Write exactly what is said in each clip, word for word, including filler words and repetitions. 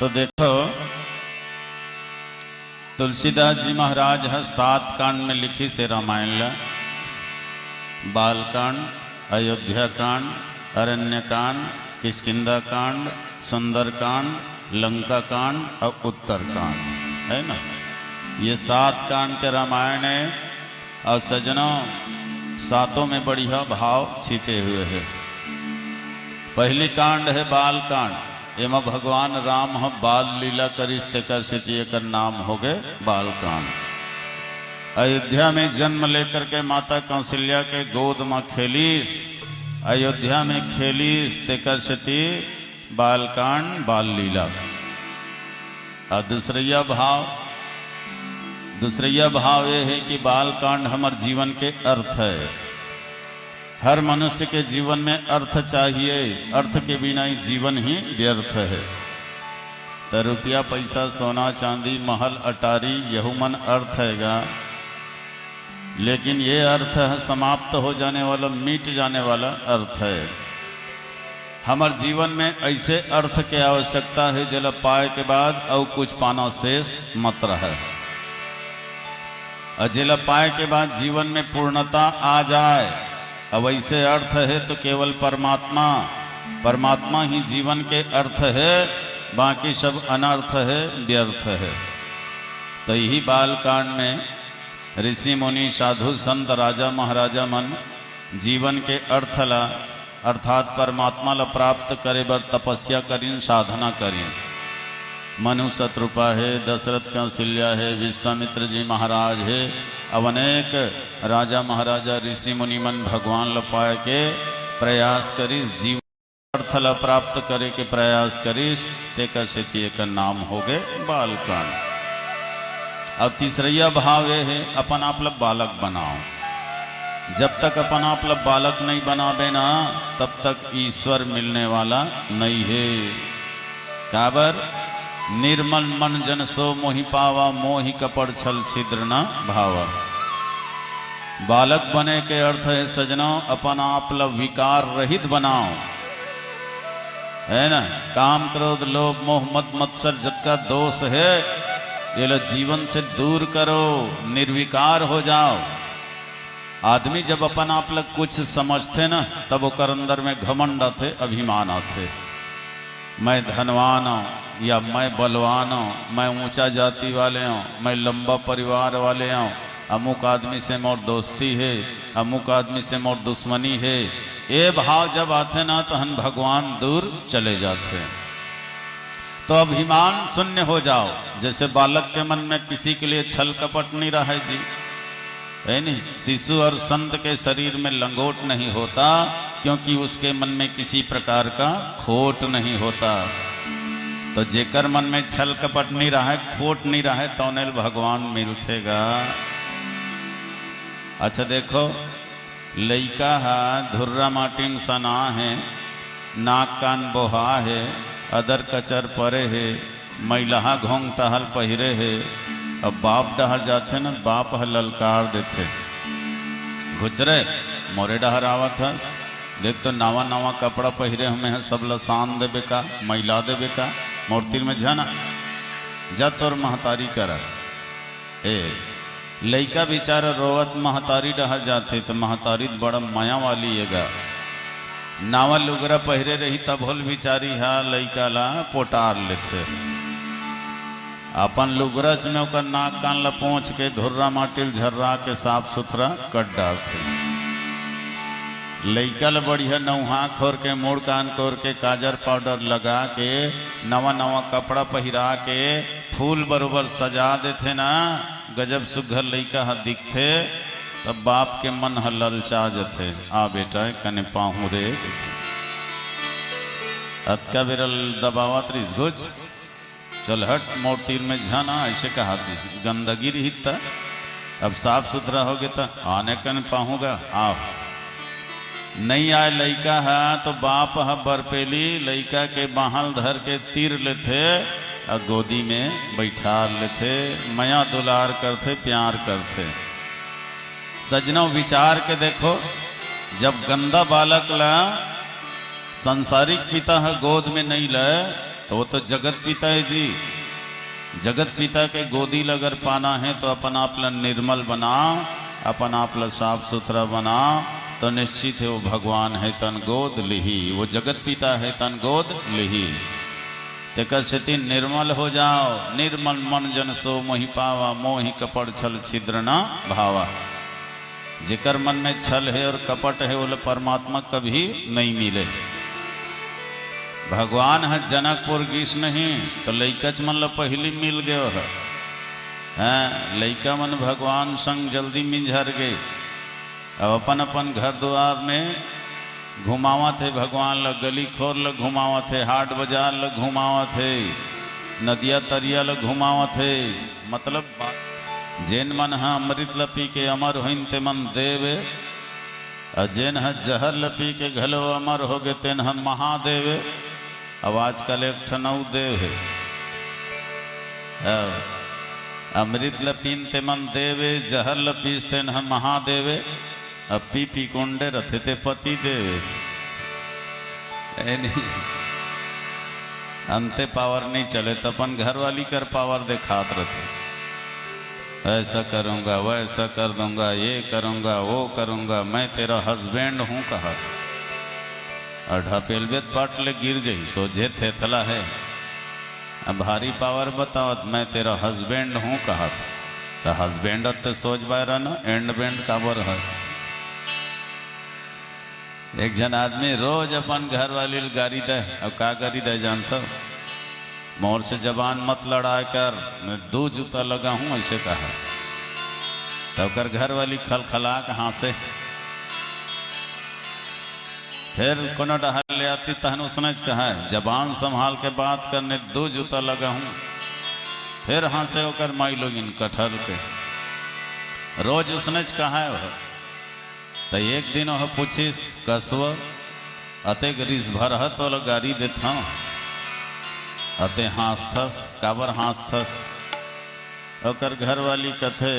तो देखो, तुलसीदास जी महाराज ह सात कांड में लिखिस हे रामायण ला। बालकांड, अयोध्या कांड, अरण्य कांड, किष्किंधा कांड, सुंदर कांड, लंका कांड और उत्तर कांड, है ना? ये सात कांड के रामायण है। और सजनों, सातों में बढ़िया भाव छिपे हुए हैं। पहली कांड है बाल कांड। एमा भगवान राम ह बाल लीला करिस, तेकर सेती एकर नाम होगे बाल कांड। अयोध्या में जन्म लेकर के माता कौशल्या के गोद म खेलिस, अयोध्या में खेलिस, तेकर सेती बाल कांड, बाल लीला। और दूसरैया भाव, दूसरैया भाव ये है कि बाल कांड हमर जीवन के अर्थ है। हर मनुष्य के जीवन में अर्थ चाहिए, अर्थ के बिना ही जीवन ही व्यर्थ है। तो रुपया, पैसा, सोना, चांदी, महल, अटारी, यहू मन अर्थ हैगा, लेकिन ये अर्थ है समाप्त हो जाने वाला, मिट जाने वाला अर्थ है। हमर जीवन में ऐसे अर्थ के आवश्यकता है, जेला पाए के बाद अउ कुछ पाना शेष मत रहे। और जेला पाए के बाद जीवन में पूर्णता आ जाए, अब ऐसे अर्थ है तो केवल परमात्मा, परमात्मा ही जीवन के अर्थ है, बाकी सब अनर्थ है, व्यर्थ है। तो यही बाल कांड में ऋषि मुनि, साधु संत, राजा महाराजा मन जीवन के अर्थ ला, अर्थात परमात्मा ला प्राप्त करे बर तपस्या करिन, साधना करिन। मनु शतरूपा हे, दशरथ कौशल्या हे, विश्वामित्र जी महाराज हे, अब अनेक राजा महाराजा, ऋषि मुनि मन भगवान ला पाए के प्रयास करिस, जीवन अर्थ ला प्राप्त करे के प्रयास करिस, तेकर सेती एकर नाम होगे बालकांड। अब तीसरैया भाव ये है, अपन आप ला बालक बनाओ। जब तक अपन आप ला बालक नहीं बनाबे ना, तब तक ईश्वर मिलने वाला नहीं है। काबर? निर्मल मन जन सो मोहि पावा, मोहि कपट छल छिद्र न भावा। बालक बने के अर्थ है सजनों, अपन आप ला विकार रहित बनाओ, है ना? काम, क्रोध, लोभ, मोह, मद, मत्सर, जतका दोष है, ये ला जीवन से दूर करो, निर्विकार हो जाओ। आदमी जब अपन आप ला कुछ समझथे ना, तब ओकर अंदर में घमंड आथे, अभिमान आथे। मैं धनवान हूँ या मैं बलवान हूँ, मैं ऊंचा जाति वाले हूँ, मैं लंबा परिवार वाले हूँ, अमुक आदमी से मोर दोस्ती है, अमुक आदमी से मोर दुश्मनी है, ये भाव जब आथे ना, तहन भगवान दूर चले जाथे। तो अभिमान शून्य हो जाओ। जैसे बालक के मन में किसी के लिए छल कपट नहीं रहे जी, है नहीं? शिशु और संत के शरीर में लंगोट नहीं होता, क्योंकि उसके मन में किसी प्रकार का खोट नहीं होता। तो जेकर मन में छल कपट नहीं रहे, खोट नहीं रहे, तौने ल भगवान मिलथेगा। अच्छा देखो, लइका ह धुर्रा माटी म सना हे, नाक कान बोहा हे, अदर कचर परे हे, मैलहा घोंग टहल पहिरे हे। अब बाप डहर जाथे न, बाप ह ललकार देथे, "घुचरे, मोरे डहर आवत हस? देख तो नवा नवा कपड़ा पहिरे हमें ह, सब ल सान देबे का, मैला देबे का? मोर तीर में झन आ, जा तोर महतारी करा।" ए, लइका बिचारा रोवत महतारी डहर जाथे, त महतारी त बड़ा मया वाली ए गा। नावा लुगरा पहिरे रही, तभो ल बिचारी ह लइका ला पोटार लेथे। अपन लुगरच में ओकर नाक कान ला पोंछ के, धुर्रा माटी ल झर्रा के साफ सुथरा कर डारथे। लइका ल बढ़िया नउहा खोर के, मुड़ कान कोर के, काजर पाउडर लगा के, नवा नवा कपड़ा पहिरा के, फूल बरोबर सजा देथे ना, गजब सुग्घर लइका ह दिखथे। तब बाप के मन ह ललचा जथे, "आ बेटा, ए कने पाहूं रे।" अतका बेरा ल दबावत रहिस, "घुच, चल हट, मोर तीर में झन आ," ऐसे कहा दिस। गंदगी रही त, अब साफ सुथरा हो गया त, "आने कने पाहूंगा, आओ।" नहीं आए लइका ह, तो बाप ह बरपेली लइका के बांह ल धर के तीर लेथे, अउ गोदी में बैठार लेथे, मया दुलार करथे, प्यार करथे। सजनों, विचार के देखो, जब गंदा बालक ला संसारिक पिता ह गोद में नहीं लय, तो वो तो जगत पिता है जी। जगत पिता के गोदी ल अगर पाना है तो अपन आप ल निर्मल बनाओ, अपन आप ल साफ सुथरा बनाओ, तो निश्चित है वो भगवान है तन गोद लिही, वो जगत पिता है तन गोद लिही। तेकर सेती निर्मल हो जाओ। निर्मल मन जन सो मोहि पावा, मोहि कपट छल छिद्र न भावा। जेकर मन में छल है और कपट है, ओला परमात्मा कभी नहीं मिले। भगवान ह जनकपुर गिस नहीं, तो लइकच मन ल पहिली मिल गयो ह। हैं, लइका मन भगवान संग जल्दी मिंझर गे। अब अपन अपन घर दुआर में घुमावत हे भगवान ल, गली खोर ल घुमावत हे, हाट बाजार ल घुमावत हे, नदिया तरिया ल घुमावत हे। मतलब बा-, जेन मन ह अमृत ल पी के अमर होइन, ते मन देव ए, अउ जेन ह जहर ल पी के घलो अमर होगे, तेन ह महादेव ए। अब आजकल एक ठन अउ देव हे। अब अमृत ल पीन ते मन देव ए, जहर ल पीस तेन ह महादेव ए। अब पी पी के उंडे रथे ते पति देव ए। ए नहीं। अंते पावर नहीं चले त अपन घरवाली कर पावर देखात रथे। ऐसा करूंगा, वैसा कर दूंगा, ये करूंगा, वो करूंगा, मैं तेरा हस्बैंड हूं कहा। अउ ढपेलबे त पट ले गिर जही, सोझे थेथला हे। अब भारी पावर बतावत, मैं तेरा हस्बैंड हूं कहत। त हस्बैंड त सोच बाय रहा ना, एंड बैंड काबर हस? एक झन आदमी रोज अपन घरवाली ल गारी दे, अउ का गारी दे जानथव? मोर से जबान मत लड़ाय कर, मैं दू जूता लगाहूं, अइसे कहा। त ओकर घरवाली खलखला के हांसे। फेर कोनो डहर ले आती, तहन उसनेच कहा, जबान संभाल के बात कर, नहीं दू जूता लगाहूं। फेर हांसे ओकर माईलोगिन कठर के। रोज उसनेच कहा ओह। त एक दिन ओह पूछिस, कसव, अतेक रिस भर ह तोला गारी देथंव, अते हांसथस, काबर हांसथस? ओकर घरवाली कथे,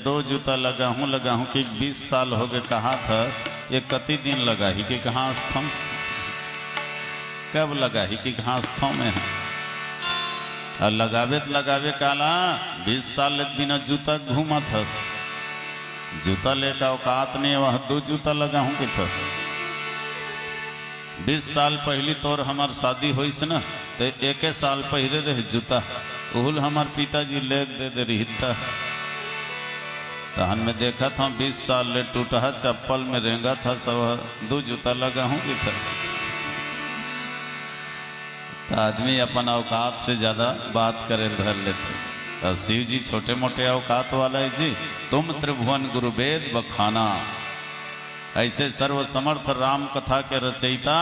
दो जूता लगाहूं, लगाहूं कि बीस साल होगे कहाथस, ये कति दिन लगाही कि हांसथंव? कब लगाही कि हांसथंव मैं? अउ लगाबे त लगाबे काला, बीस साल ले बिना जूता घूमत हस। जूता लेके औकात नहीं, वह दो जूता लगाहूं किथस। बीस साल पहिली तोर हमर शादी होइस न, ते एके साल पहिरे रहे जूता, उहुल हमर पिताजी लेके दे दे रिहिस त। तहन मैं देखत हंव, बीस साल ले टूटहा चप्पल में रेंगत हस, अउ दू जूता लगाहूं किथस। त आदमी अपन औकात से ज्यादा बात करे धर लेथे। अउ शिव जी छोटे मोटे औकात वाला हे जी। तुम त्रिभुवन गुरु वेद बखाना। ऐसे सर्व समर्थ राम कथा के रचयिता,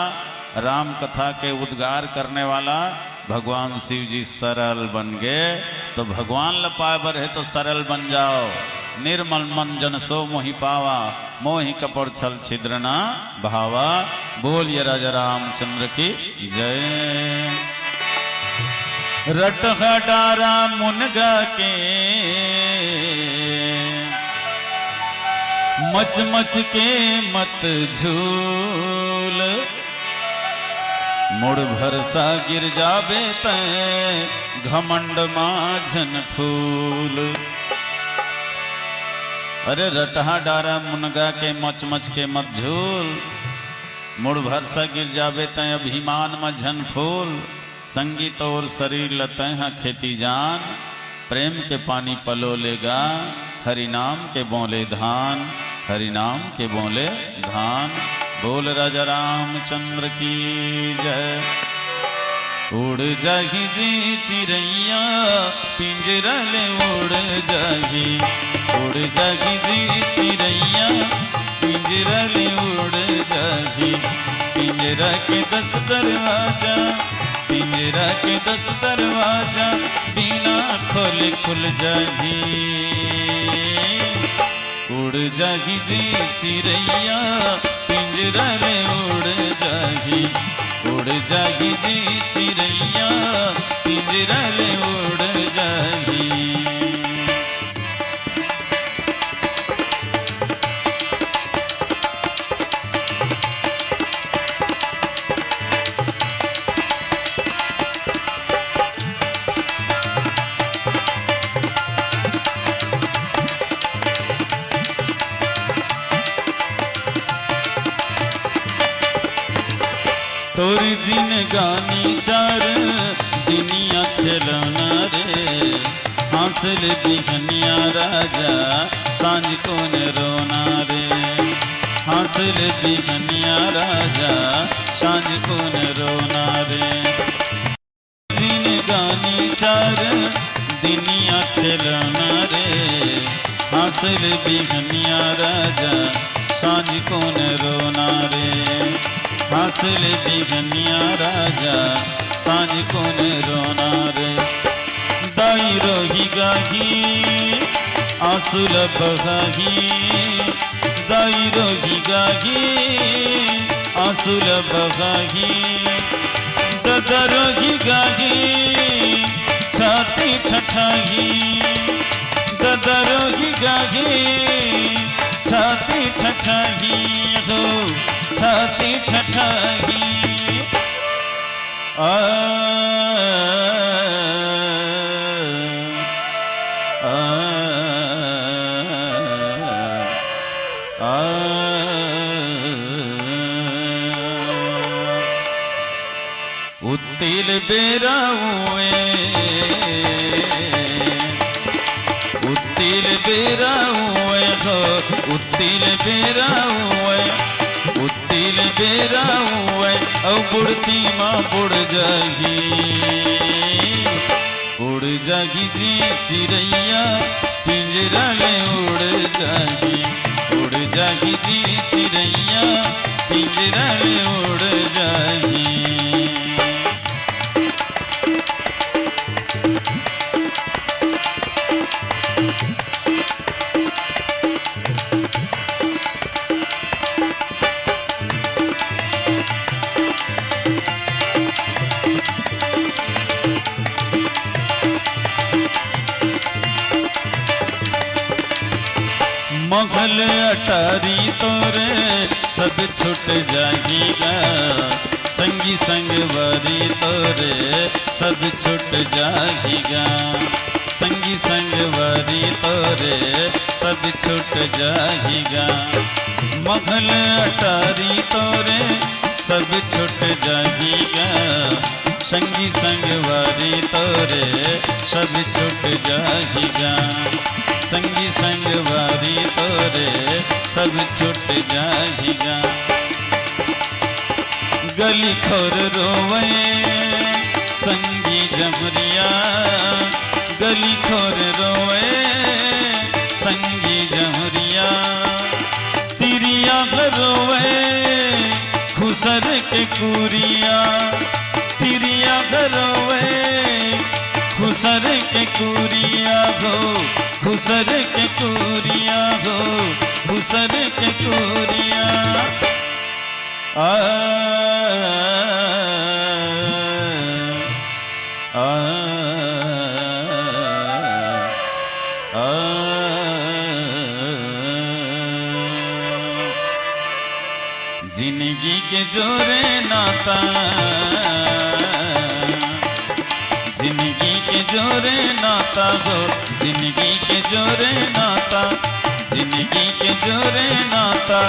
राम कथा के उद्गार करने वाला भगवान शिव जी सरल बन गे। तो भगवान ल पाय बर हे तो सरल बन जाओ। निर्मल मन जन सो मोहि पावा, मोहि कपट छल छिद्र न भावा। बोलिए राजा रामचंद्र की जय। रटहा डारा मुनगा के, मच मच के मत झूल, मुड़ भरसा गिर जाबे तैं, घमंड मा झन फूल। अरे रटहा डारा मुनगा के, मच मच के मत झूल, मुड़ भरसा गिर जाबे तैं, अभिमान मा झन फूल। संगी तोर शरीर ल तैं ह खेती जान, प्रेम के पानी पलो ले गा, हरि नाम के बोले धान, हरि नाम के बोले धान। बोल राजा रामचंद्र की जय। उड़ जाही जी चिरैया, पिंजरा ले उड़ जाही, उड़ जाही जी चिरैया, पिंजरा ले उड़ जाही। पिंजरा के दस दरवाजा, पिंजरा के दस दरवाजा, बिना खोले खुल जाही। उड़ जाही जी चिरैया, पिंजरा ले उड़ जाही। उड़ जाही जी चिरैया, पिंजरा ले उड़ जाही। तोर जिनगानी चार दिनिया खेलौना रे, हाँस ले बिहनिया राजा, सांझ कोन रोना रे, हाँस ले बिहनिया राजा, सांझ कोन रोना रे। जिनगानी चार दिनिया खेलौना रे, हाँस ले बिहनिया राजा, सांझ कोन रोना रे, हाँस ले बिहनिया राजा, सांझ कोन रोना रे। दाई रोही गाही, आंसू ल बहाही, दाई रोही गाही, आंसू ल बहाही, ददा रोही गाही, छाती ठठाही, ददा रोही गाही, छाती ठठाही हो, छाती ठठाही। आ, आ, आ। उत्ती ल बेरा उए, उत्ती ल बेरा उए हो, उत्ती ल बेरा उए, उत्ती ल बेरा उए, अउ बुड़ती मा बुड़ जाही। उड़ जाही जी चिरैया, पिंजरा ले उड़ जाही। उड़ जाही जी चिरैया, पिंजरा ले उड़ जाही। मघल अटारी तोरे सब छूट जाही गा, संगी संगवारी तोरे सब छूट जाही गा, संगी संगवारी तोरे सब छूट जाही गा। मघल अटारी तोरे सब छूट जाही गा, संगी संगवारी तोरे सब छूट जाही गा, संगी संगवारी तोरे सब छूट जाही गा। गली खोर रोवे संगी जमुरिया, गली खोर रोवे संगी जमुरिया, तिरिया रोवे खुसर के कुरिया, तिरिया रोवे खुसर के कुरिया हो, खुसर के कुरिया हो, खुसर के कुरिया। आ, आ, आ। जिनगी के जोरे नाता, जिनगी के जोरे नाता हो, जिनगी के जोरे नाता, जिनगी के जोरे नाता,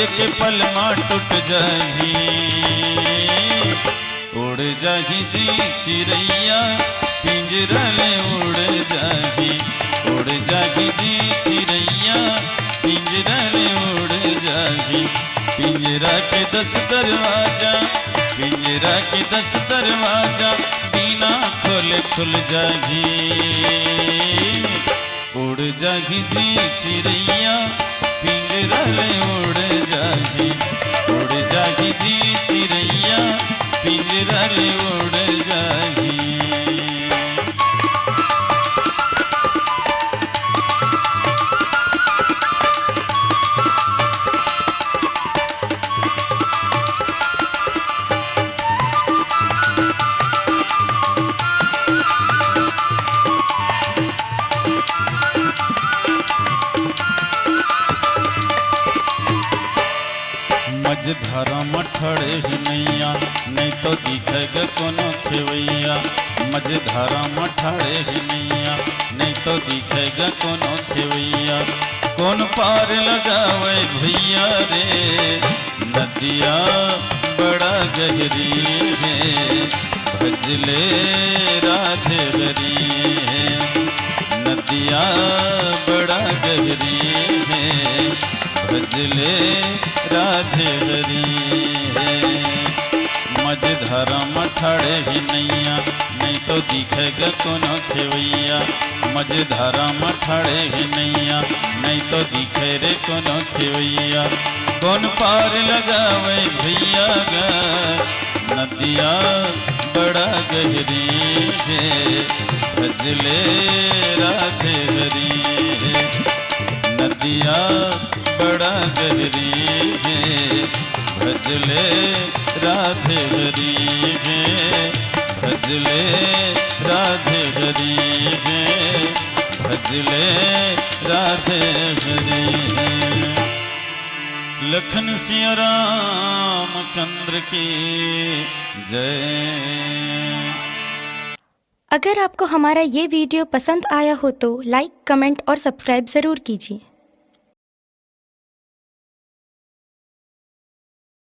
एक पल मा टूट जाही। उड़ जाही जी चिरैया, पिंजरा ले उड़ जाही। उड़ जाही जी चिरैया, पिंजरा ले उड़ जाही। पिंजरा के दस दरवाजा, पिंजरा के दस दरवाजा, बिना खोले खुल जाही। उड़ जाही जी चिरैया, पिंजरा ले उड़ जाही। उड़ जाही जी चिरैया, पिंजरा ले उड़ जाही। मझधारा म ठाढ़े हे नैया, नइ तो दिखे ग कोनो खेवैया। मझधारा म ठाढ़े हे नैया, नइ तो दिखे ग कोनो खेवैया। कोन पार लगावय भैया रे नदिया, बड़ा गहरी हे, भजले राधे हरी हे। नदिया बड़ा गहरी हे, भजले राधे हरी हे। मझधारा म ठाड़े हे नैया, नहीं तो दिखेगा कोनो खेवैया। मझधारा म ठाड़े हे नैया, नहीं तो दिखे रे कोनो खेवैया। कौन पार लगावे भैया गा, नदिया बड़ा गहरी हे, भजले राधे हरी हे। नदिया बड़ा गहरी हे, भजले राधे हरी हे, भजले राधे हरी हे, भजले राधे हरी हे। लखन सिया रामचंद्र की जय। अगर आपको हमारा ये वीडियो पसंद आया हो तो लाइक, कमेंट और सब्सक्राइब ज़रूर कीजिए।